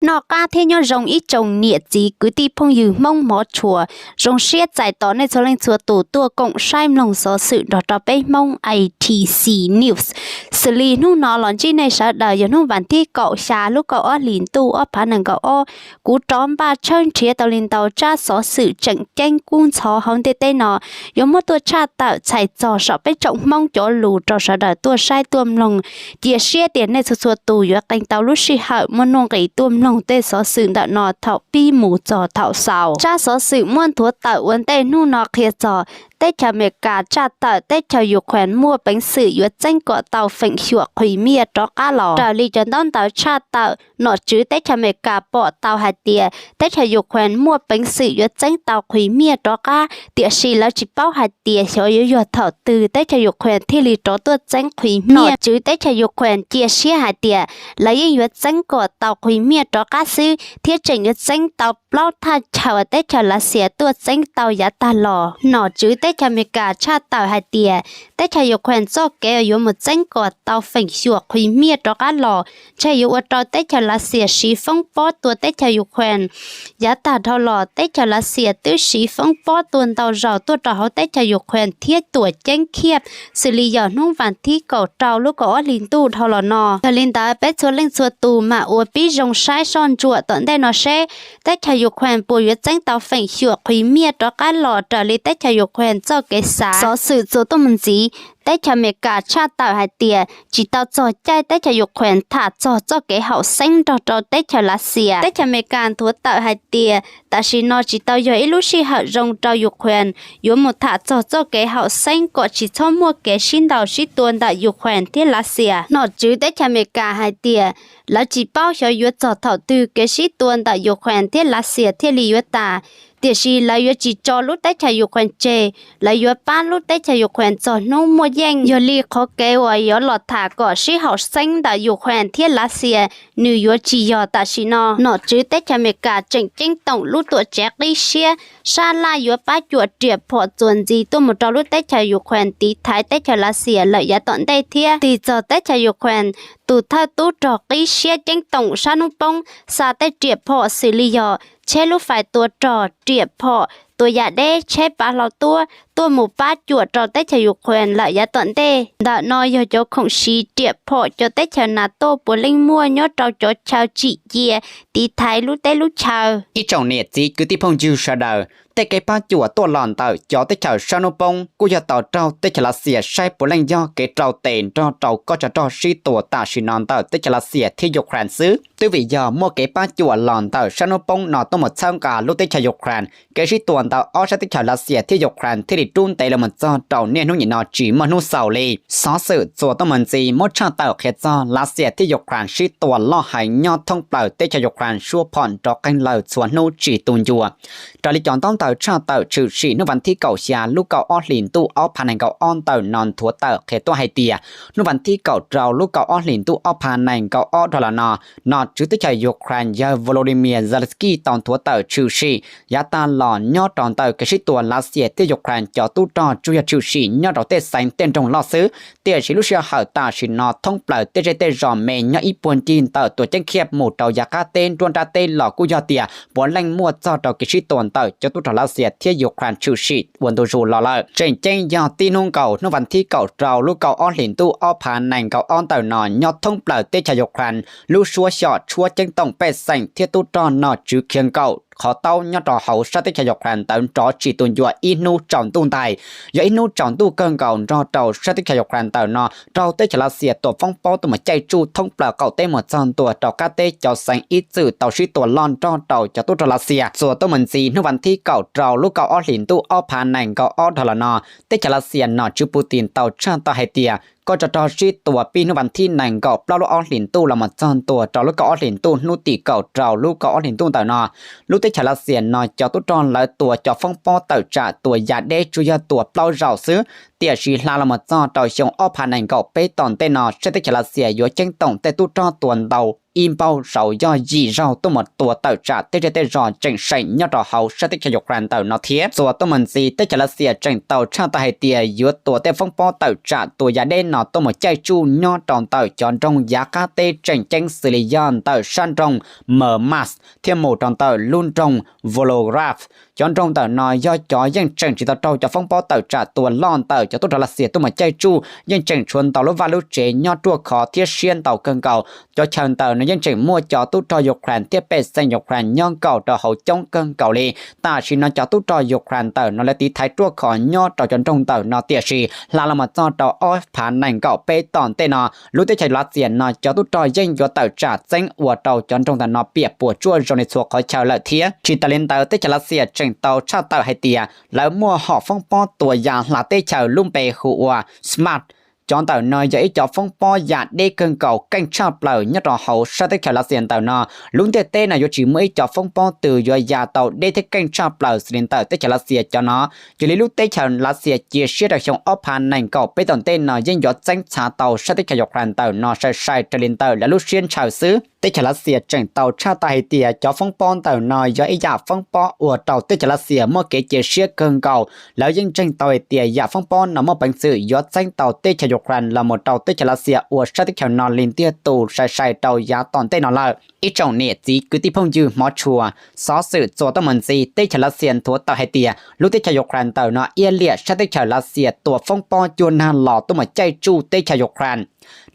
Noj qab thiab nyob zoo ib tsoom niam txiv kwv tij phooj ywg Hmoob hmov tshua, zoo siab txais tos nej txhua leej txhua tus tuaj koom saib mloog xov xwm nrog rau peb Hmoob A T C News. Xws li hnub no los ntsib nej sawv daws yog hnub vas thib kaum xya lub kaum ob hlis ntuj ob phav nees nkaum ob, kuv rov npaj tshawb nrhiav tau li ntau tsab xov xwm tseem ceeb kub ntxhov hauv ntiaj teb no, yuav muab tuaj tshaj tawm txhais txog saum peb tsoom Hmoob cov lus rau sawv daws tuaj saib tuaj mloog. Cia siab tias nej txhua txhua tus yuav qee tau lub sij hawm muaj nuj nqis tuaj mloog tej xov xwm ntawm no thaum pib mus txog thaum xaus. Tsab xov xwm muab nthuav tawm ua ntej hnub no qhia txog teb chaws Amelikas tshaj tawm teb chaws Ukraine muaj peev xwm yuav txeeb kom tau feem xyuam Crimea rov qab los. Raws li cov ntaub ntawv tshaj tawm, nom tswv teb chaws Amelikas pom tau hais tias teb chaws Ukraine muaj peev xwm yuav txeeb tau Crimea rov qab, tiam sis lawv tsis paub hais tias xyov yuav yog thaum twg teb chaws Ukraine thiaj li rov tuaj txeeb Crimea. Nom tswv teb chaws Ukraine cia siab hais tias lawv yeej yuav txeeb kom tau Crimea rov qab xwb, thiab tseem yuav txeeb tau plaub thaj chaw teb chaws Lav Xias tuaj txeeb tau yav tag los. Nom tswv teb chaws Amelikas tshaj tawm hais tias teb chaws Ukraine txoj kev uas yuav mus txeeb kom tau feem xyuam Crimea rov qab los ntshe yuav ua rau teb chaws Lav Xias siv foob pob tua teb chaws Ukraine. Yav tag dhau los teb chaws Lav Xias twb siv foob pob tua ntau zaus tuaj rau hauv teb chaws Ukraine thiab tuam ceeb Kyiv, xws li yog hnub vas thib kaum rau lub kaum ob hlis ntuj dhau los no. Yog li ntawd peb txhua leej txhua tus mam ua pib zoo saib soj ntsuam tom ntej no seb teb chaws Ukraine puas yuav txeeb tau feem xyuam Crimea rov qab los raws li teb chaws Ukraine txoj kev xav. Xov xwm txuas tuaj mus ntxiv, teb chaws Amelikas tshaj tawm hais tias tsis tau txog caij teb chaws Ukraine tham txog txoj kev haum xeeb nrog rau teb chaws Lav Xias. Teb chaws Amelikas nthuav tawm hais tias tam sim no tsis tau yog ib lub sij hawm zoo rau Ukraine yuav mus tham txog txoj kev haum xeeb kom tsis txhob muaj kev sib ntaus sib tua ntawm Ukraine thiab Lav Xias. Nom tswv teb chaws Amelikas hais tias lawv tsis paub xyov yuav txog thaum twg kev sib tua ntawm Ukraine thiab Lav Xias thiaj li yuav tas, tiam sis lawv yuav tsis tso lub teb chaws Ukraine tseg, lawv yuav pab lub teb chaws Ukraine txog hnub muaj yeej. Yog li qhov kev uas yuav los tham kom sib haum xeeb ntawm Ukraine thiab Lav Xias nws yuav tsis yog tam sim no. Nom tswv teb chaws Amelikas tseem ceeb toom lub tuam tsev qib siab sab laj yuav pab cuam riam phom txuas ntxiv tuaj mus rau lub teb chaws Ukraine tiv thaiv teb chaws Lav Xias lawm yav tom ntej thiab. Tig txog teb chaws Ukraine, tus thawj tub rog qib siab ceeb toom sab hnub poob xa tej riam phom xws li yog tsheb lub fais tua rog, riam phom, tua yam deb, tsheb pav hlau tuab tuaj mus pab cuam rau teb chaws Ukraine lawm yav tom ntej. Ntawm no yog cov khoom siv riam phom cov teb chaws NATO puav leej muaj nyob rau cov chaw tsim cia tiv thaiv lub teb lub chaw. Ib tsoom niam txiv kwv tij phooj ywg sawv daws, tej kev pab cuam tuaj los ntawm cov teb chaws sab hnub poob kuj yog tau raug teb chaws Lav Xias saib puav leej yog kev rau tes nrog rau kob tsov rog sib tua tam sim no ntawm teb chaws Lav Xias thiab Ukraine xwb. Twb vim yog muaj kev pab cuam los ntawm sab hnub poob no tuaj mus txhawb nqa lub teb chaws Ukraine, kev sib tua ntawm ob sab teb chaws Lav Xias thiab Ukraine thiaj li rub ntev los mus txog rau niaj hnub nim no tsis muaj hnub xaus li. Xov xwm txuas tuaj mus ntxiv muab tshaj tawm qhia txog Lav Xias thiab Ukraine sib tua loj heev nyob thoob plaws teb chaws Ukraine suab phom nrov qeeg lawm txhua hnub tsis tu ncua. Raws li cov ntaub ntawv tshaj tawm tshwm sim hnub vas thib kaum xya lub kaum ob hlis ntuj ob phav nees nkaum ob ntawm no nthuav tawm qhia tuaj hais tias hnub vas thib kaum rau lub kaum ob hlis ntuj ob phav nees nkaum ob dhau los no, nom tswv teb chaws Ukraine yawg Volodymyr Zelensky tau nthuav tawm tshwm sim yav tag los nyob rau ntawm kev sib tua Lav Xias thiab Ukraine cov tub rog tsuas yog tshwm sim nyob rau tej xeev tej nroog loj xwb, tiam sis lub sij hawm tam sim no thoob plaws tej zej tej zos me nyob ib puag ncig ntawm tuam ceeb Kyiv mus rau yav qab teb nruab nrab teb los kuj yog tias puav leej muaj txog rau kev sib tua ntawm cov tub rog Lav Xias thiab Ukraine tshwm sim ua ntu zus los lawm. Tseem ceeb yog tib hnub nkaus hnub vas thib kaum rau lub kaum ob hlis ntuj ob phav nees nkaum ob ntawm no nyob thoob plaws teb chaws Ukraine lub suab xyom tshuab ceeb toom pej xeem thiab tub rog nom tswv khiav nkaum qhov taub nyob rau hauv sab teb chaws Ukraine ntawd nrov tsis tu ncua ib hnub tsaus ntuj ntais. Yog ib hnub tsaus ntuj kawg nkaus nrog rau sab teb chaws Ukraine ntawm no raug teb chaws Lav Xias tua foob pob tuaj mus caij tsuj thoob plaws qaum teb mus txog ntua rau qab teb cov xeev ib txwm tau sib tua loj nrog rau cov tub rog Lav Xias. Txuas tuaj mus ntxiv hnub vas thib kaum rau lub kaum ob hlis ntuj ob phav nees nkaum ob dhau los no, teb chaws Lav Xias nom tswv Putin tau tshaj tawm hais tias kob tsov rog sib tua pib hnub vas thib nees nkaum plaub lub ob hlis ntuj los mus txog ntua rau lub kaum ob hlis ntuj hnub tim kaum rau lub kaum ob hlis ntuj ntawm no, lub teb chaws Lav Xias no cov tub rog lawv tua cov foob pob tawm tsam tua yam deb tsuas yog tua plaub zaus xwb, tiam sis hla los mus txog rau xyoo ob phav nees nkaum peb tom ntej no sab teb chaws Lav Xias yuav ceeb toom tej tub rog tua ntau ib npaug zaus yog yim zaug tuaj mus tua tawm tsam tej zej tej zos tseem seem nyob rau hauv sab teb chaws Ukraine ntawm no thiab. Txuas tuaj mus ntxiv, teb chaws Lav Xias tseem tau tshaj tawm hais tias yuav tua tej foob pob tawm tsam tua yas deb no tuaj mus caij tsuj nyob rau ntawm cov nroog yav qab teb tseem ceeb xws li yog ntawm sab nroog Murmansk thiab mus rau ntawm lub nroog Vologras. Cov nroog ntawm no yog cov yeej tseem tsis tau raug cov foob pob tawm tsam tua loj ntawm cov tub rog Lav Xias tuaj mus caij tsuj, yeej tseem tshuav ntau lub vaj lub tsev nyob ruaj khov thiab siab ntau kawg nkaus. Cov chaw ntawm no yeej tseem muaj cov tub rog Ukraine thiab pej xeem Ukraine nyob nkaum rau hauv coob kawg nkaus li. Tam sim no cov tub rog Ukraine ntawm no lawv tiv thaiv ruaj khov nyob rau cov nroog ntawm no, tiam sis hla los mus txog rau ob phav nees nkaum peb tom ntej no, lub teb chaws Lav Xias no cov tub rog yeej yuav tawm tsam txeeb ua rau cov nroog ntawm no piam puas tsuaj zoo li txhua qhov chaw lawm thiab. Tsis tas li ntawd, teb chaws Lav Xias tseem tau tshaj tawm hais tias lawv muaj hom foob pob tua yas hla teb chaws lub npe hu ua Smart. Cov ntawm no yog ib cov foob pob yas deb kawg nkaus keej tshaj plaws nyob rau hauv sab teb chaws Lav Xias ntawm no. Lub ntiaj teb no yuav tsis muaj ib cov foob pob twg yuav ya tau deb thiab keej tshaj plaws xws li ntawm teb chaws Lav Xias cov no. Yog li lub teb chaws Lav Xias cia siab rau xyoo ob phav nees nkaum peb tom ntej no yeej yuav txeeb txhav tau sab teb chaws Ukraine ntawm no sai sai raws li ntawm lawv lub siab ntshaw xwb. Teb chaws Lav Xias tseem tau tshaj tawm hais tias cov foob pob ntawm no yog ib yam foob pob ua rau teb chaws Lav Xias muaj kev cia siab kawg nkaus. Lawv yeej ntseeg tau hais tias yam foob pob no muaj peev xwm yuav txeeb tau teb chaws Ukraine los mus rau teb chaws Lav Xias ua sab teb chaws no li ntiag tug sai sai rau yav tom ntej no lawm. Ib tsoom niam txiv kwv tij phooj ywg hmov tshua, xov xwm txuas tuaj mus ntxiv, teb chaws Lav Xias nthuav tawm hais tias lub teb chaws Ukraine ntawm no iab liam sab teb chaws Lav Xias tua foob pob cuag nag los tuaj mus caij tsuj teb chaws Ukraine.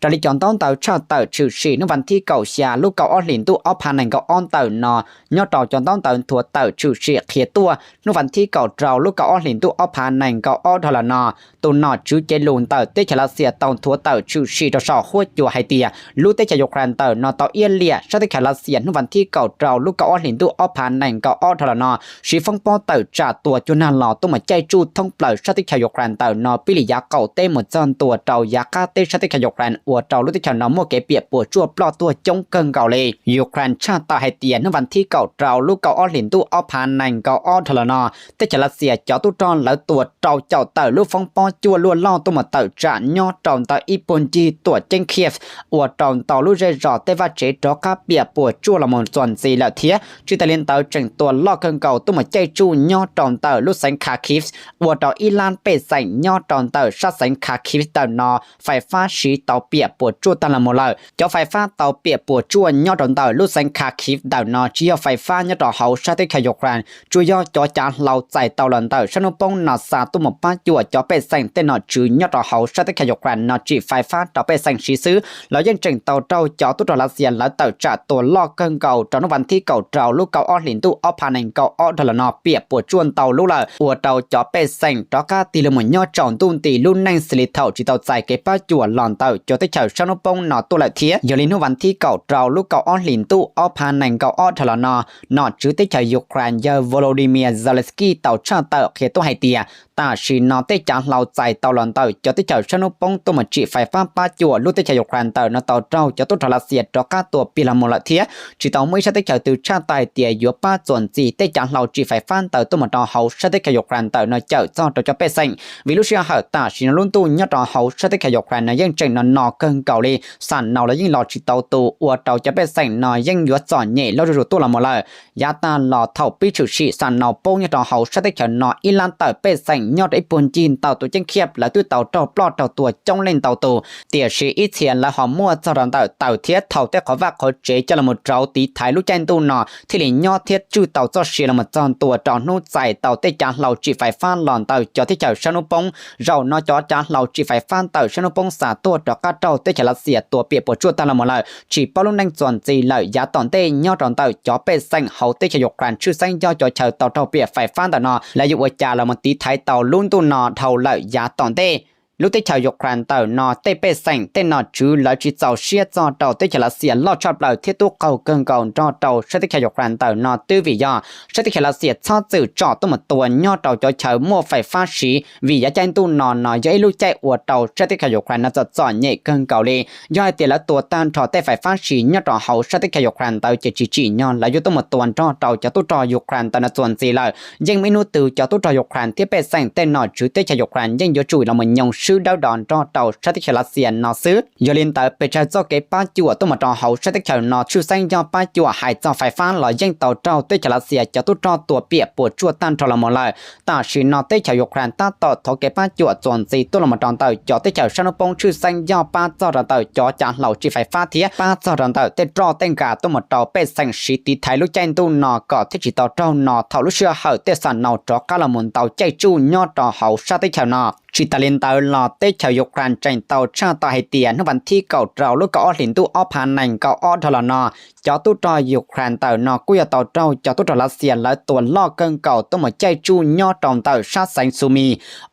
Raws li cov ntaub ntawv tshaj tawm tshwm sim hnub vas thib kaum xya lub kaum ob hlis ntuj ob phav nees nkaum ob ntawm no, nyob rau cov ntaub ntawv nthuav tawm tshwm sim qhia tuaj hnub vas thib kaum rau lub kaum ob hlis ntuj ob phav nees nkaum ob dhau los no, tus nom tswv cev lus ntawm teb chaws Lav Xias tau nthuav tawm tshwm sim rau saum huab cua hais tias lub teb chaws Ukraine ntawm no tau iab liam sab teb chaws Lav Xias hnub vas thib kaum rau lub kaum ob hlis ntuj ob phav nees nkaum ob dhau los no, siv foob pob tawm tsam tua cuag nag los tuaj mus caij tsuj thoob plaws sab teb chaws Ukraine ntawm no pib li yav qaum teb mus txog ntua rau yav qab teb sab teb chaws Ukraine ua rau lub teb chaws no muaj kev piam puas tsuaj ploj tuag coob kawg nkaus li. Ukraine tshaj tawm hais tias hnub vas thib kaum rau lub kaum ob hlis ntuj ob phav nees nkaum ob dhau los no, teb chaws Lav Xias cov tub rog lawv tua rau caum tawm lub foob pob cuaj luaj loj tuaj mus tawm tsam nyob rau ntawm ib puag ncig tuam ceeb Kiev, ua rau ntau lub zej zos tej vaj tsev rov qab piam puas tsuaj los mus txuas ntxiv lawm thiab. Tsis tas li ntawd tseem tua loj kawg nkaus tuaj mus caij tsuj nyob rau ntawm lub xeev Kharkiv, ua rau ib lab pej xeem nyob rau ntawm sab xeev Kharkiv ntawm no fais fab siv tau piam puas tsuaj tag los mus lawm. Cov fais fab tau piam puas tsuaj nyob rau ntawm lub xeev Kharkiv ntawm no tsis yog fais fab nyob rau hauv sab teb chaws Ukraine, tsuas yog cov cav hlau txais tau los ntawm sab hnub poob no xa tuaj mus pab cuam cov pej xeem tej nom tswv nyob rau hauv sab teb chaws Ukraine no tsim fais fab rau pej xeem siv xwb. Lawv yeej tseem tau raug cov tub rog Lav Xias lawv tawm tsam tua loj kawg nkaus rau hnub vas thib kaum rau lub kaum ob hlis ntuj ob phav nees nkaum ob dhau los no piam puas tsuaj ntau lub lawm, ua rau cov pej xeem rov qab tig los mus nyob tsaus ntuj nti lub neej xws li thaum tsis tau txais kev pab cuam los ntawm cov teb chaws sab hnub poob no tuaj lawm thiab. Yog li hnub vas thib kaum rau lub kaum ob hlis ntuj ob phav nees nkaum ob dhau los no, nom tswv teb chaws Ukraine yawg Volodymyr Zelensky tau tshaj tawm qhia tuaj hais tias tam sim no tej cav hlau txais tau los ntawm cov teb chaws sab hnub poob tuaj mus tsim fais fab pab cuam lub teb chaws Ukraine ntawm no tau raug cov tub rog Lav Xias rov qab tua piam los mus lawm thiab. Tsis tau muaj ib sab teb chaws twg tshaj tawm hais tias yuav pab txuas ntxiv tej cav hlau tsim fais fab ntawd tuaj mus rau hauv sab teb chaws Ukraine ntawm no cawm txog rau cov pej xeem, vim lub sij hawm tam sim no lub ntuj nyob rau hauv sab teb chaws Ukraine no yeej tseem no no kawg nkaus li, xam naus los yeej los tsis tau tus, ua rau cov pej xeem no yeej yuav txom nyem loj zuj zus tuaj los mus lawm. Yav tag los thaum pib tshwm sim xam naus poob nyob rau hauv sab teb chaws no ib lab tawm pej xeem nyob rau ib puag ncig ntawm tuam ceeb Kiev lawv twb tau raug ploj raug tua coob leej ntau tus, tiam sis ib txhia lawv ho muaj txog rau ntawm taws thiab thaum tej qhov vaj qhov tsev coj los rauv tiv thaiv lub caij ntuj no thiaj li nyob thiab tswj tau txoj sia los mus txog ntua rau hnub txais tau tej cav hlau tsim fais fab los ntawm cov teb chaws sab hnub poob. Zaum no cov cav hlau tsim fais fab ntawm sab hnub poob xa tuaj rov qab raug teb chaws Lav Xias tua piam puas tsuaj tag los mus lawm, tsis paub lub neej txuas ntxiv lawm. Yav tom ntej nyob rau ntawm cov pej xeem hauv teb chaws Ukraine tshwj xeeb yog cov chaw tau raug piam fais fab ntawm no, lawv yuav ua cas los mus tiv thaiv tau lub ntuj no dhau lawm yav tom ntej. Lub teb chaws Ukraine ntawm no tej pej xeem tej nom tswv lawv tsis txaus siab txog rau teb chaws Lav Xias loj tshaj plaws thiab tub qaug kawg nkaus nrog rau sab teb chaws Ukraine ntawm no twb vim yog sab teb chaws Lav Xias txhob txwm tsom tuaj mus tua nyob rau cov chaw muaj fais fab siv, vim yav caij ntuj no no yog ib lub caij ua rau sab teb chaws Ukraine no txom txom nyem kawg nkaus li. Yog hais tias lawv tua tag nrho tej fais fab siv nyob rau hauv sab teb chaws Ukraine ntawd ces tsis tsim nyog lawv yuav tuaj mus tua nrog rau cov tub rog Ukraine ntawm no txuas ntxiv lawm. Yeej muaj ib hnub twg cov tub rog Ukraine thiab pej xeem tej nom tswv teb chaws Ukraine yeej yuav tsum los mus nyoo swb twb dawb do nrog rau sab teb chaws Lav Xias no xwb. Yog li ntawd pes tsawg txoj kev pab cuam tuaj mus rau hauv sab teb chaws no tshwj xeeb yog pab cuam hais txog fais fab los yeej tau raug teb chaws Lav Xias cov tub rog tua piam puas tsuaj tag nrho los mus lawm. Tam sim no teb chaws Ukraine tab tom thov kev pab cuam txuas ntxiv tuaj los mus rau ntawm cov teb chaws sab hnub poob tshwj xeeb yog pab txog rau ntawm cov cav hlau tsim fais fab thiab pab txog rau ntawm tej roj tej nkas tuaj mus rau pej xeem siv tiv thaiv lub caij ntuj no kom thiaj tsis tau raug no thaum lub sij hawm tej xam nau rov qab los mus ntau caij tsuj nyob rau hauv sab teb chaws no. Tsis tas li ntawd los teb chaws Ukraine tseem tau tshaj tawm hais tias hnub vas thib kaum rau lub kaum ob hlis ntuj ob phav nees nkaum ob dhau los no, cov tub rog Ukraine ntawm no kuj yog tau raug cov tub rog Lav Xias lawv tua loj kawg nkaus tuaj mus caij tsuj nyob rau ntawm sab xeev Sumy,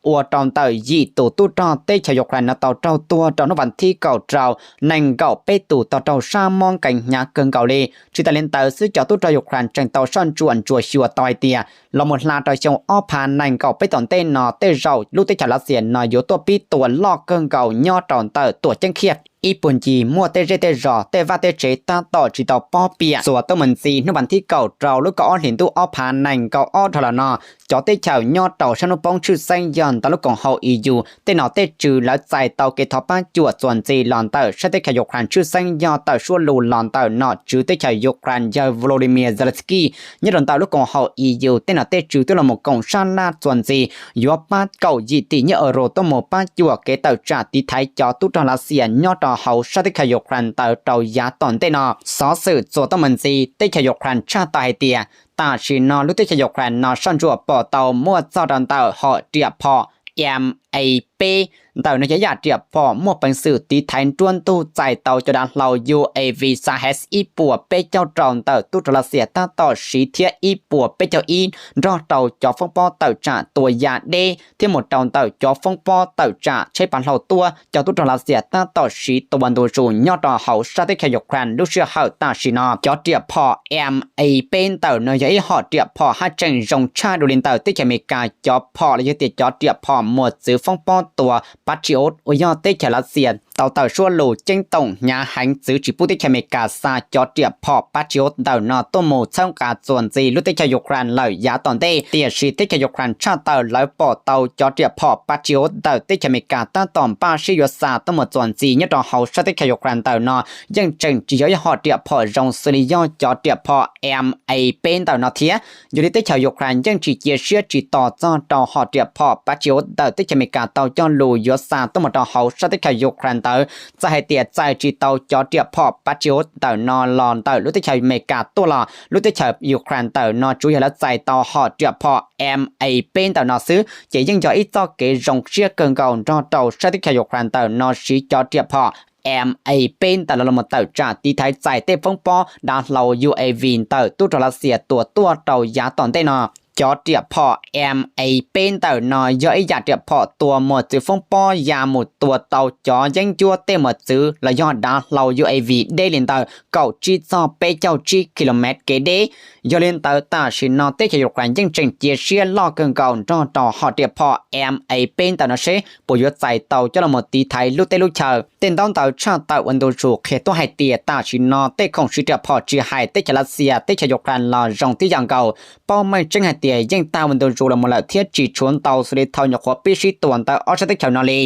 ua rau ntawm yim tus tub rog teb chaws Ukraine no tau raug tuag rau hnub vas thib kaum rau, nees nkaum peb tus tau raug sab mob nkees hnyav kawg nkaus li. Tsis tas li ntawd xwb cov tub rog Ukraine tseem tau soj ntsuam ntsuas xyuas tau hais tias los mus hla rau xyoo ob phav nees nkaum peb tom ntej no tej zaum lub teb chaws Lav Xias no yuav tuaj pib tua loj kawg nkaus nyob rau ntawm tuam ceeb Kyiv. Ib puag ncig muaj tej zej tej zos tej vaj tej tsev tab tom tsis tau pob piam. Txuas tuaj mus ntxiv hnub vas thib kaum rau lub kaum ob hlis ntuj ob phav nees nkaum ob dhau los no, cov teb chaws nyob rau sab hnub poob tshwj xeeb yog ntawm lub koom haum E U tej nom tej tswv lawv txais tau kev thov pab cuam txuas ntxiv los ntawm sab teb chaws Ukraine tshwj xeeb yog tawm suab lus los ntawm nom tswv teb chaws Ukraine yawg Volodymyr Zelensky. Nyob rau ntawm lub koom haum E U tej nom tej tswv twb los mus koom sab laj txuas ntxiv yuav pab kaum yim tim nyiaj euro tuaj mus pab cuam kev tawm tsam tiv thaiv cov tub rog Lav Xias nyob rau hauv sab teb chaws Ukraine ntawd rau yav tom ntej no. Xov xwm txuas tuaj mus ntxiv teb chaws Ukraine tshaj tawm hais tias tam sim no lub teb chaws Ukraine no soj ntsuam pom tau muaj txog rau ntawm hom riam phom M A peb. Ntawm no yog yam riam phom muaj peev xwm tiv thaiv nruab ntug txais tau cov dav hlau U A V Shahed ib puas peb caug rau ntawm tub rog Lav Xias tab tom siv thiab ib puas peb caug ib nrog rau cov foob pob tawm tsam tua ya deb thiab mus rau ntawm cov foob pob tawm tsam tsheb pav hlau tuaj cov tub rog Lav Xias tab tom siv tua ntu zus nyob rau hauv sab teb chaws Ukraine lub sij hawm tam sim no. Cov riam phom M A peb ntawm no yog ib hom riam phom haj tseem zoo tshaj dua li ntawm teb chaws Amelikas cov phom los yog tias cov riam phom muas txwv foob pob tua Patriot uas yog teb chaws Lav Xias tau tawm suab lus ceeb toom hnyav heev txwv tsis pub teb chaws Amelikas xa cov riam phom Patriot ntawm no tuaj mus txhawb nqa txuas ntxiv lub teb chaws Ukraine lawm yav tom ntej. Tiam sis teb chaws Ukraine tshaj tawm lawv pom tau cov riam phom Patriot ntawm teb chaws Amelikas tab tom npaj siab yuav xa tuaj mus txuas ntxiv nyob rau hauv sab teb chaws Ukraine ntawm no yeej tseem tsis yog ib hom riam phom zoo xws li yog cov riam phom M A peb ntawm no thiab. Yog li teb chaws Ukraine yeej tsis cia siab tsis tos txog rau hom riam phom Patriot ntawm teb chaws Amelikas tau cog lus yuav xa tuaj mus rau hauv sab teb chaws Ukraine ntawd. Txawm hais tias txais tsis tau cov riam phom Patriot ntawm no los ntawm lub teb chaws Amelikas tuaj los lub teb chaws Ukraine ntawm no tsuas yog lawv txais tau hom riam phom M A peb ntawm no xwb ces yeej yog ib txoj kev zoo siab kawg nkaus nrog rau sab teb chaws Ukraine ntawm no siv cov riam phom M A peb ntawm no los mus tawm tsam tiv thaiv txais tej foob pob dav hlau U A V ntawm tub rog Lav Xias tua tuaj rau yav tom ntej no. Cov riam phom M A peb ntawm no yog ib yam riam phom tua muas txwv foob pob ya mus tua tau cov yeeb ncuab tej muas txwv los yog dav hlau U A V deb li ntawm kaum tsib txog peb caug tsib kilomev kev deb. Yog li ntawd tam sim no teb chaws Ukraine yeej tseem cia siab loj kawg nkaus nrog rau hom riam phom M A peb ntawm no seb puas yuav txais tau coj los mus tiv thaiv lub teb lub chaw. Tej ntaub ntawv tshaj tawm ua ntu zus qhia tuaj hais tias tam sim no tej khoom siv riam phom tsis hais teb chaws Lav Xias teb chaws Ukraine los zoo tib yam nkaus. Paub meej tseeb hais tias yeej tag ua ntu zus los mus lawm thiab tsis tshuav ntau xws li thaum nyuam qhuav pib sib tua ntawm ob sab teb chaws no li.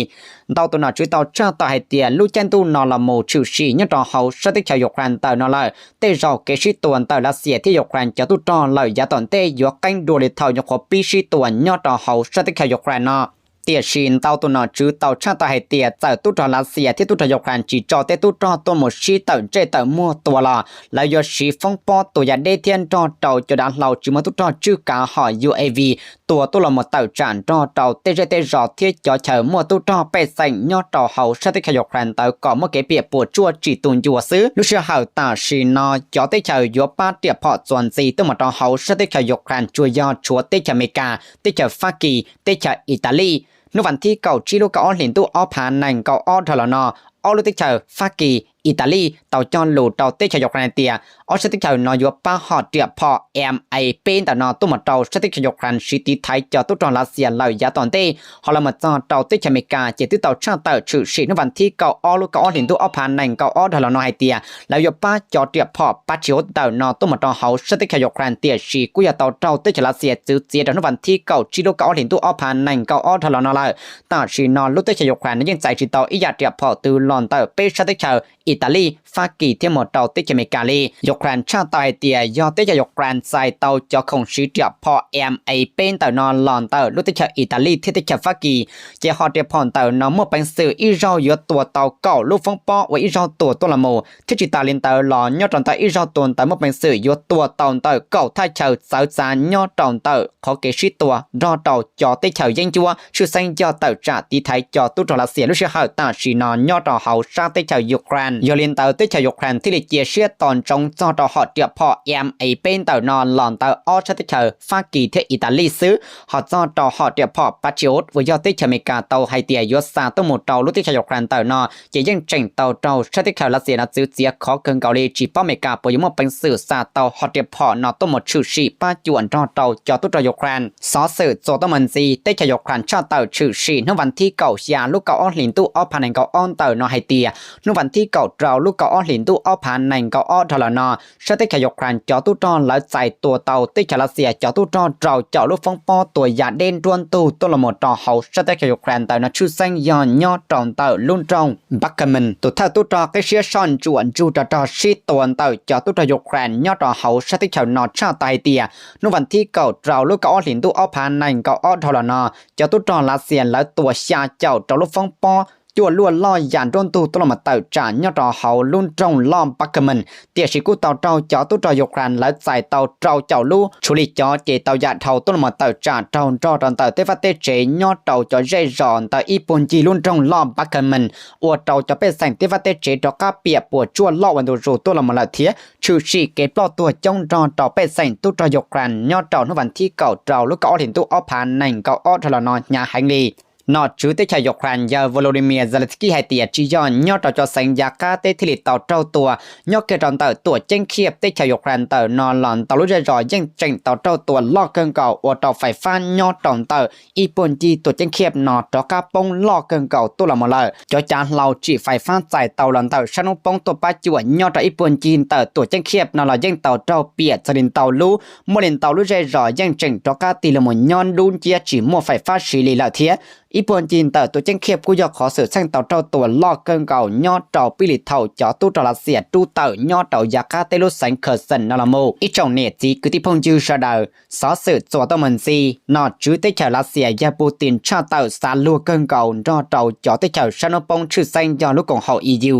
Ntau tus nom tswv tau tshaj tawm hais tias lub caij ntuj no los mus tshwm sim nyob rau hauv sab teb chaws Ukraine ntawm no lawm, tej zaum kev sib tua ntawm Lav Xias thiab Ukraine cov tub rog lawm yav tom ntej yuav qeeb dua li thaum nyuam qhuav pib sib tua nyob rau hauv sab teb chaws Ukraine no. Tiam sis ntau tus nom tswv tau tshaj tawm hais tias txawm tub rog Lav Xias thiab tub rog Ukraine tsis tso tej tub rog tuaj mus sib tawm ntsej tawm muag tua los lawv yuav siv foob pob tua ya deb thiab nrog rau cov dav hlau tsis muaj tub rog tswj kav hom U A V tua tuaj los mus tawm tsam nrog rau tej zej tej zos thiab cov chaw muaj tub rog pej xeem nyob rau hauv sab teb chaws Ukraine ntawd kom muaj kev piam puas tsuaj tsis tu ncua xwb. Lub sij hawm tam sim no cov teb chaws yuav pab riam phom txuas ntxiv tuaj mus rau hauv sab teb chaws Ukraine tsuas yog tshuav teb chaws Amelikas, teb chaws Fab Kis, teb chaws Italis. Hnub vas thib kaum tsib lub kaum ob hlis ntuj ob phav nees nkaum ob dhau los no, ob lub teb chaws Fab Kis, Italis tau cog lus rau teb chaws Ukraine hais tias ob sab teb chaws no yuav pab hom riam phom M A peb ntawm no tuaj mus rau sab teb chaws Ukraine siv tiv thaiv cov tub rog Lav Xias lawm yav tom ntej. Ho los mus txog rau teb chaws Amelikas ces twb tau tshaj tawm tshwm sim hnub vas thib kaum ob lub kaum ob hlis ntuj ob phav nees nkaum ob dhau los no hais tias lawv yuav pab cov riam phom Patriot ntawm no tuaj mus rau hauv sab teb chaws Ukraine, tiam sis kuj yog tau raug teb chaws Lav Xias txwv txiav rau hnub vas thib kaum tsib lub kaum ob hlis ntuj ob phav nees nkaum ob dhau los no lawm. Tam sim no lub teb chaws Ukraine no yeej txais tsis tau ib yam riam phom twg los ntawm peb sab teb chaws Italis, Fab Kis thiab mus rau teb chaws Amelikas li. Ukraine tshaj tawm hais tias yog teb chaws Ukraine txais tau cov khoom siv riam phom M A peb ntawm no los ntawm lub teb chaws Italis thiab teb chaws Fab Kis, ces hom riam phom ntawm no muaj peev xwm ib zaug yuav tua tau kaum lub foob pob uas ib zaug tua tuaj los mus, thiab tsis tas li ntawd los nyob rau ntawm ib zaug tua ntawd muaj peev xwm yuav tua tau ntawm kaum thaj chaw txawv txav nyob rau ntawm qhov kev sib tua nrog rau cov teb chaws yeeb ncuab, tshwj xeeb yog tawm tsam tiv thaiv cov tub rog Lav Xias lub sij hawm tam sim no nyob rau hauv sab teb chaws Ukraine. Yog li ntawd teb chaws Ukraine thiaj li cia siab tos ntsoov txog rau hom riam phom M A peb ntawm no los ntawm ob sab teb chaws Fab Kis thiab Italis xwb. Ho txog rau hom riam phom Patriot uas yog teb chaws Amelikas tau hais tias yuav xa tuaj mus rau lub teb chaws Ukraine ntawm no, ces yeej tseem tau raug sab teb chaws Lav Xias no txwv txiav khov kawg nkaus li, tsis paub Amelikas puas yuav muaj peev xwm xa tau hom riam phom no tuaj mus tshwm sim pab cuam nrog rau cov tub rog Ukraine. Xov xwm txuas tuaj mus ntxiv, teb chaws Ukraine tshaj tawm tshwm sim hnub vas thib kaum xya lub kaum ob hlis ntuj ob phav nees nkaum ob ntawm no hais tias hnub vas thib kaum rau lub kaum ob hlis ntuj ob phav nees nkaum ob dhau los no, sab teb chaws Ukraine cov tub rog lawv txais tua tau teb chaws Lav Xias cov tub rog rau caum lub foob pob tua ya deb nruab ntug tuaj los mus rau hauv sab teb chaws Ukraine ntawm no, tshwj xeeb yog nyob rau ntawm lub nroog Bakhmut. Tus thawj tub rog qib siab soj ntsuam ntsug rog rog sib tua ntawm cov tub rog Ukraine nyob rau hauv sab teb chaws no tshaj tawm hais tias hnub vas thib kaum rau lub kaum ob hlis ntuj ob phav nees nkaum ob dhau los no, cov tub rog Lav Xias lawv tua xya caum rau lub foob pob cuaj luaj loj ya nruab ntug tuaj los mus tawm tsam nyob rau hauv lub nroog loj Bakhmut, tiam sis kuj tau raug cov tub rog Ukraine lawv txais tau rau caum lub, tshuav li cov ces tau ya dhau tuaj los mus tawm tsam raug nrog rau ntawm tej vaj tej tsev nyob rau cov zej zos ntawm ib puag ncig lub nroog loj Bakhmut, ua rau cov pej xeem tej vaj tej tsev rov qab piam puas tsuaj loj ua ntu zus tuaj los mus lawm thiab tshwm sim kev ploj tuag coob nrog rau pej xeem tub rog Ukraine nyob rau hnub vas thib kaum rau lub kaum ob hlis ntuj ob phav nees nkaum ob dhau los no hnyav heev li. Nom tswv teb chaws Ukraine yawg Volodymyr Zelensky hais tias tsis yog nyob rau cov xeev yav qab teb thiaj li tau raug tua, nyob kiag rau ntawm tuam ceeb Kyiv teb chaws Ukraine ntawm no los ntau lub zej zos yeej tseem tau raug tua loj kawg nkaus ua rau fais fab nyob rau ntawm ib puag ncig tuam ceeb Kyiv no rov qab poob loj kawg nkaus tuaj los mus lawm. Cov cav hlau tsim fais fab txais tau los ntawm sab hnub poob tuaj pab cuam nyob rau ib puag ncig ntawm tuam ceeb Kyiv no los yeej tau raug piam txog li ntau lub, muaj li ntau lub zej zos yeej tseem rov qab tig los mus nyob dub nciab tsis muaj fais fab siv li lawm thiab. Ib puag ncig ntawm tuam ceeb Kyiv kuj yog qhov xwm txheej tau raug tua loj kawg nkaus nyob rau pib li thaum cov tub rog Lav Xias rub tawm nyob rau yav qab teb lub xeev Kherson no los mus. Ib tsoom niam txiv kwv tij phooj ywg sawv daws, xov xwm txuas tau mus ntxiv, nom tswv teb chaws Lav Xias yawg Putin tshaj tawm xav luag kawg nkaus nrog rau cov teb chaws sab hnub poob tshwj xeeb yog lub koom haum E U.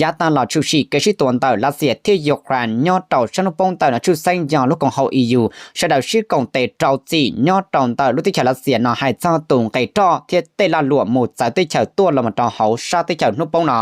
Yav tag los tshwm sim kev sib tua ntawm Lav Xias thiab Ukraine nyob rau sab hnub poob ntawm no tshwj xeeb yog lub koom haum E U, sawv daws sib koom tes rau txim nyob rau ntawm lub teb chaws Lav Xias no hais txog tus nqe roj thiab tej lag luam mus txawv teb chaws tuaj los mus rau hauv sab teb chaws hnub poob no.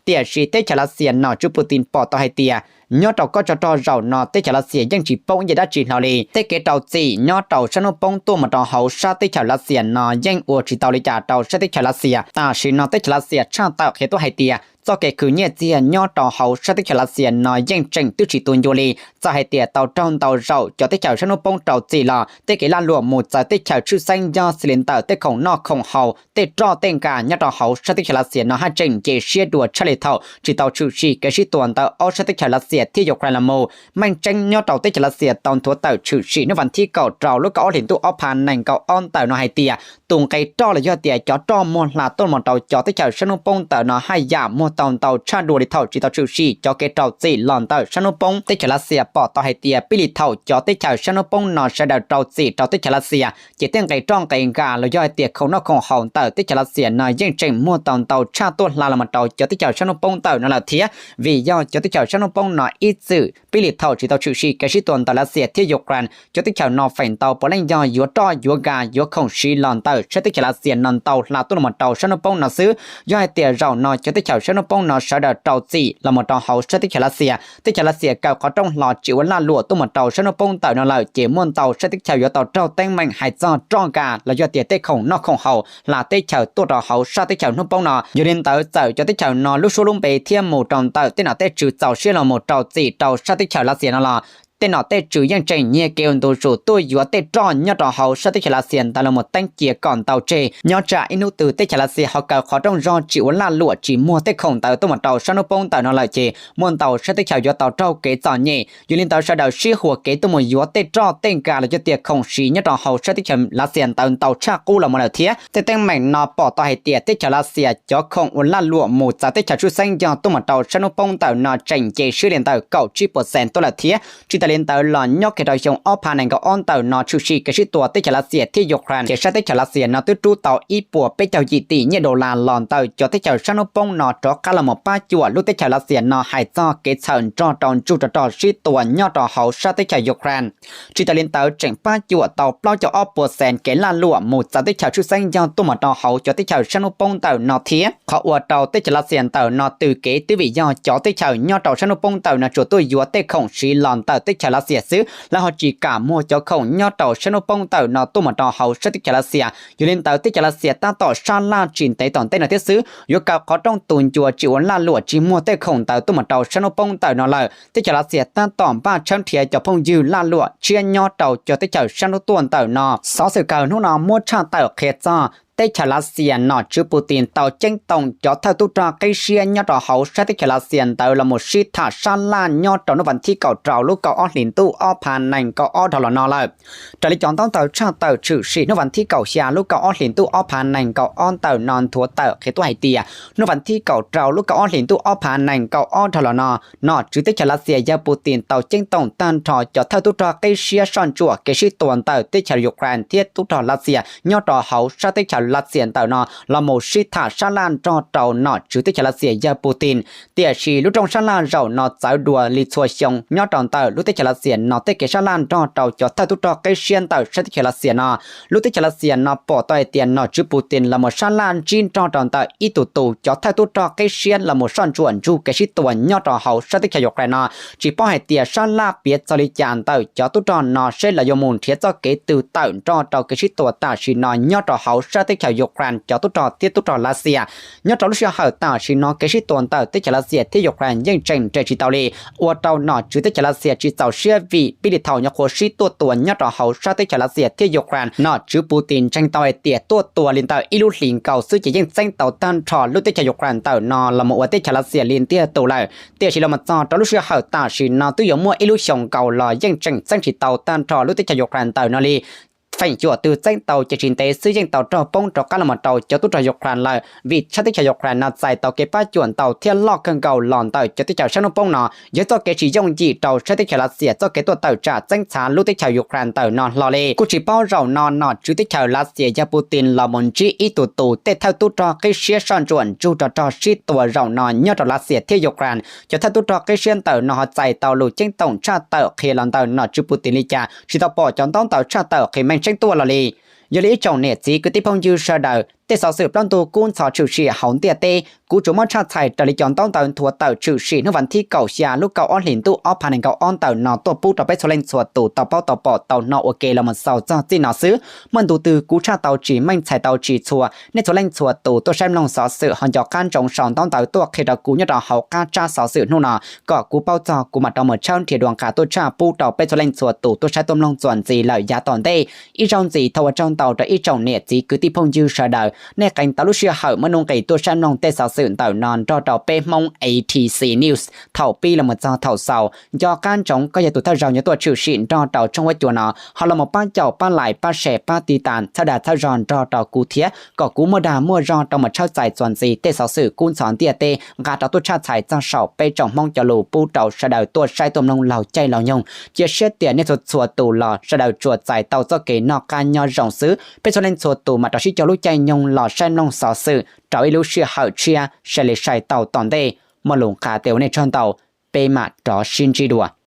Tiam sis teb chaws Lav Xias nom tswv Putin pom tau hais tias nyob rau kob tsov rog zaum no teb chaws Lav Xias yeej tsis poob ib yam dab tsi hlo li. Tej kev rau txim nyob rau sab hnub poob tuaj mus rau hauv sab teb chaws Lav Xias no yeej ua tsis tau li cas rau sab teb chaws Lav Xias. Tam sim no teb chaws Lav Xias tshaj tawm qhia tuaj hais tias txoj kev khwv nyiaj txiag nyob rau hauv sab teb chaws Lav Xias no yeej tseem twb tsis tu ncua li. Txawm hais tias tau raug ntau zaum cov teb chaws sab hnub poob rau txim los tej kev lag luam mus txawv teb chaws tshwj xeeb yog xws li ntawm tej khoom noj khoom haus, tej roj tej nkas nyob rau hauv sab teb chaws Lav Xias no haj tseem nce siab dua tshaj li thaum tsis tau tshwm sim kev sib tua ntawm ob sab teb chaws Lav Xias thiab Ukraine los mus. Meej tseeb nyob rau teb chaws Lav Xias tau nthuav tawm tshwm sim hnub vas thib kaum rau lub kaum ob hlis ntuj ob phav nees nkaum ob ntawm no hais tias tus nqe roj los yog tias cov roj muag hla tuaj mus rau cov teb chaws sab hnub poob ntawm no haj yam muag tau ntau tshaj dua li thaum tsis tau tshwm sim cov kev rau txim los ntawm sab hnub poob. Teb chaws Lav Xias pom tau hais tias pib li thaum cov teb chaws sab hnub poob no sawv daws rau txim rau teb chaws Lav Xias ces tej nqe roj nqe nkas los yog hais tias khoom noj khoom haus ntawm teb chaws Lav Xias no yeej tseem muag tau ntau tshaj tuaj hla los mus rau cov teb chaws sab hnub poob ntawm no lawm thiab. Vim yog cov teb chaws sab hnub poob no ib txwm pib li thaum tsis tau tshwm sim kev sib tua ntawm Lav Xias thiab Ukraine, cov teb chaws no feem ntau puav leej yog yuav roj yuav nkas yuav khoom siv los ntawm sab teb chaws Lav Xias no ntau hla tuaj los mus rau sab hnub poob no xwb. Yog hais tias zaum no cov teb chaws sab poob no sawv daws rau txim los mus rau hauv sab teb chaws Lav Xias. Teb chaws Lav Xias kaw qhov rooj hlo tsis ua laj luam tuaj mus rau sab hnub poob ntawm no lawm ces muaj ntau sab teb chaws yuav tau raug teeb meem hais txog roj nka los yog tias tej khoom noj khoom haus hla teb chaws tuaj rau hauv sab teb chaws hnub poob no. Yog li ntawd txawm cov teb chaws no lub suab lub npe thiab mus rau ntawm tej nom tej tswv txaus siab los mus rau txim rau sab teb chaws Lav Xias no los tej nom tej tswv yeej tseem nyiag kev ua ntu zus tuaj yuav tej roj nyob rau hauv sab teb chaws Lav Xias ntawd los mus teeb cia kom ntau tseg. Nyob tsam ib hnub twg teb chaws Lav Xias ho kaw qhov rooj zog tsis ua laj luam tsis muag tej khoom ntawd tuaj mus rau sab hnub poob ntawm no lawm ces muaj ntau sab teb chaws yuav tau raug kev txom nyem. Yog li ntawd sawv daws sib huas kev tuaj mus yuav tej roj tej nka los yog tias khoom siv nyob rau hauv sab teb chaws Lav Xias ntawd ntau tshaj qub los mus lawm thiab. Tej teeb meem no pom tau hais tias teb chaws Lav Xias cov khoom ua laj luam mus txawv teb chaws tshwj xeeb yog tuaj mus rau sab hnub poob ntawm no tseem nce swb li ntawm kaum tsib percent tuaj lawm thiab. Tsis tas li ntawd los nyob kiag rau xyoo ob phav nees nkaum ob ntawm no tshwm sim kev sib tua teb chaws Lav Xias thiab Ukraine ces sab teb chaws Lav Xias no twb rub tau ib puas peb caug yim tim nyiaj dollar los ntawm cov teb chaws sab hnub poob no rov qab los mus pab cuam lub teb chaws Lav Xias no hais txog kev txhawm nrog rau ntsuj rog rog sib tua nyob rau hauv sab teb chaws Ukraine. Tsis tas li ntawd tseem pab cuam tau plaub caug ob puas xees kev laj luam mus txawv teb chaws tshwj xeeb yog tuaj mus rau hauv cov teb chaws sab hnub poob ntawm no thiab. Qhov ua rau teb chaws Lav Xias ntawm no tws kev twb vim yog cov teb chaws nyob rau sab hnub poob ntawm no tsuas tuaj yuav tej khoom siv los ntawm teb chaws Lav Xias xwb, lawv ho tsis kam muag cov khoom nyob rau sab hnub poob ntawm no tuaj mus rau hauv sab teb chaws Lav Xias. Yog li ntawd teb chaws Lav Xias tab tom sab laj tsis ntev tom ntej no thiab xwb yuav kaw qhov rooj tus ncua tsis ua laj luam tsis muag tej khoom ntawd tuaj mus rau sab hnub poob ntawm no lawm. Teb chaws Lav Xias tab tom npaj tshawb nrhiav cov phooj ywg laj luam tshiab nyob rau cov teb chaws sab hnub tuaj ntawm no. Xov xwm kawg hnub no muab tshaj tawm qhia txog teb chaws Lav Xias nom tswv Putin tau ceeb toom cov thawj tub rog qib siab nyob rau hauv sab teb chaws Lav Xias ntawd los mus sib tham sab laj nyob rau hnub vas thib kaum rau lub kaum ob hlis ntuj ob phav nees nkaum ob dhau los no lawm. Raws li cov ntaub ntawv tshaj tawm tshwm sim hnub vas thib kaum xya lub kaum ob hlis ntuj ob phav nees nkaum ob ntawm no nthuav tawm qhia tuaj hais tias hnub vas thib kaum rau lub kaum ob hlis ntuj ob phav nees nkaum ob dhau los no, nom tswv teb chaws Lav Xias yawg Putin tau ceeb toom tag nrho cov thawj tub rog qib siab soj ntsuam kev sib tua ntawm teb chaws Ukraine thiab tub rog Lav Xias nyob rau hauv sab teb chaws Lav Xias ntawm no los mus sib tham sab laj nrog rau nom tswv teb chaws Lav Xias yawg Putin. Tiam sis lub rooj sab laj zaum no txawv dua li txhua xyoo nyob rau ntawm lub teb chaws Lav Xias no tej kev sab laj nrog rau cov thawj tub rog qib siab ntawm sab teb chaws Lav Xias no. Lub teb chaws Lav Xias no pom tau hais tias nom tswv Putin los mus sab laj ntsib nrog rau ntawm ib tus tus cov thawj tub rog qib siab los mus soj ntsuam ntsug kev sib tua nyob rau hauv sab teb chaws Ukraine no. Tsis paub hais tias sab laj piav txog li cas ntawm cov tub rog no seb lawv yuav mus nrhiav txoj kev twg tawm nrog rau kev sib tua tam sim no nyob rau hauv sab teb chaws Ukraine cov tub rog thiab tub rog Lav Xias. Nyob rau lub sij hawm tam sim no kev sib tua ntawm teb chaws Lav Xias thiab Ukraine yeej tseem nres tsis tau li, ua rau nom tswv teb chaws Lav Xias tsis txaus siab vim pib li thaum nyuam qhuav sib tuaj tua nyob rau hauv sab teb chaws Lav Xias thiab Ukraine, nom tswv Putin ntseeg tau hais tias tuaj tua li ntawm ib lub hlis nkaus xwb ces yeej txeeb tau tag nrho lub teb chaws Ukraine ntawm no los mus ua teb chaws Lav Xias li ntiag tug lawm. Tiam sis los mus txog rau lub sij hawm tam sim no twb yuav muaj ib lub xyoo nkaus los yeej tseem txeeb tsis tau tag nrho lub teb chaws Ukraine ntawm no li. Feem cuam twg txeeb tau ces tsis ntev xwb yeej tau raug poob rov qab los mus rau cov tub rog Ukraine lawm, vim sab teb chaws Ukraine no txais tau kev pab cuam ntau thiab loj kawg nkaus los ntawm cov teb chaws sab hnub poob no. Yog txoj kev tsis yooj yim rau sab teb chaws Lav Xias txoj kev tuaj tawm tsam txeeb txhav lub teb chaws Ukraine ntawm no hlo li. Kuj tsis paub zaum no nom tswv teb chaws Lav Xias yawg Putin los mus ntsib ib tug tus tej thawj tub rog qib siab soj ntsuam ntsug rog rog sib tua zaum no nyob rau Lav Xias thiab Ukraine. Cov thawj tub rog qib siab ntawm no ho txais tau lus ceeb toom tshaj tawm qhia los ntawm nom tswv Putin li cas tsis tau pom cov ntaub ntawv tshaj tawm qhia meej tseeb tuaj los li. Yog li ib tsoom niam txiv kwv tij phooj ywg sawv daws, tej xov xwm plaub ntug kub ntxhov tshwm sim hauv ntiaj teb kuv tsuas muab tshaj txhais raws li cov ntaub ntawv nthuav tawm tshwm sim hnub vas thib kaum xya lub kaum ob hlis ntuj ob phav nees nkaum ob ntawm no tuaj pub rau peb txhua leej txhua tus tau paub tau pom tau hnov ua ke los mus xaus txog txij no xwb. Muaj ntu twg kuv tshaj tau tsis meej txhais tau tsis txhua, nej txhua leej txhua tus tuaj saib mloog xov xwm ho nco qab ntsoov sau ntaub ntawv tuaj qhia rau kuv nyob rau hauv qab tsab xov xwm hnub no kom kuv paub txog kuv mam rov mus tshawb nrhiav dua nqa tuaj tshaj pub rau peb txhua leej txhua tus tuaj saib tuaj mloog txuas ntxiv lawm yav tom ntej. Ib zaug ntxiv thov ua tsaug ntau rau ib tsoom niam txiv kwv tij phooj ywg sawv daws, nej qee tau lub sij hawm muaj nuj nqis tuaj saib mloog tej xov xwm ntawm no nrog rau peb Hmoob A T C News thaum pib los mus txog thaum xaus. Nco qab ntsoov koj yog tus thawj zaug yuav tuaj tshwm sim nrog rau tshooj huab cua no, ho los mus pab caum pab like pab share pab tiv tas txhawb dag txhawb zog nrog rau kuv thiab kom kuv muaj dag muaj zog rau mus tshawb txais txuas ntxiv tej xov xwm kub ntxhov ntiaj teb nqa rau tuaj tshaj txhais txog saum peb tsoom Hmoob cov lus pub rau sawv daws tuaj saib tuaj mloog laug caij laug nyoog. Cia siab tias nej txhua txhua tus los sawv daws tsuas txais tau txoj kev noj qab nyob zoo xwb. Peb txhua leej txhua tus mam rov sib cog lub caij nyoog los saib mloog xov xwm rau ib lub sij hawm tshiab sai li sai tau tom ntej. Muaj lus nqa tes ua nej tsaug ntau, peb mam rov sib ntsib dua.